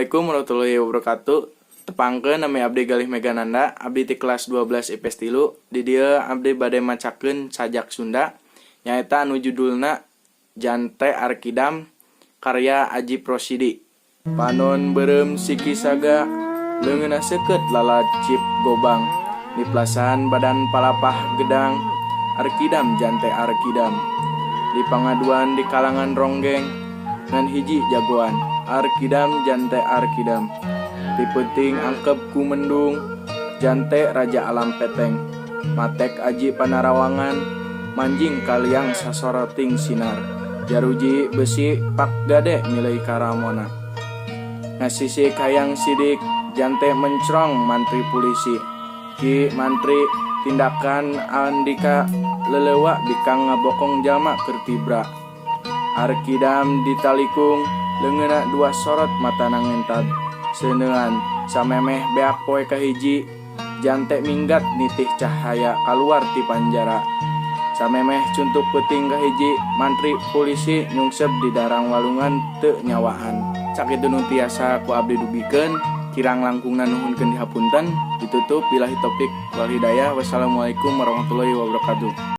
Assalamualaikum warahmatullahi wabarakatuh. Tepangkeun, nami abdi Galih Megananda, abdi ti kelas 12 IPS 3. Di dieu abdi bade macakeun sajak Sunda, nyaeta anu judulna Jante Arkidam, karya Ajip Rosidi. Panon beureum siki saga, leungeunna seukeut lalacip gobang, niplasan badan palapah gedang, Arkidam jante Arkidam. Di pangaduan di kalangan ronggeng, ngan hiji jagoan, Arkidam jante Arkidam. Ti peuting angkep ku mendung, jante raja alam peteng, matek aji panarawangan, manjing ka liang sasoroting sinar, jaruji besi pak gade milih karamona. Ngasisik hayang sidik, jante mencrong mantri pulisi. Ki mantri tindakan andika lelewa bikang ngabokong jalma keur tibra. Arkidam ditalikung, leungeunna dua sorot matana ngentad seuneuan. Samemeh beak poe kahiji, jante minggat nitih cahaya kaluar ti panjara. Samemeh cuntuk peuting kahiji, mantri pulisi nyungsep di darang walungan teu nyawaan. Sakitu nu tiasa ku abdi dugikeun, kirang langkungna nuhunkeun dihapunten. Ditutup billahi taufik wal hidayah, wassalamualaikum warahmatullahi wabarakatuh.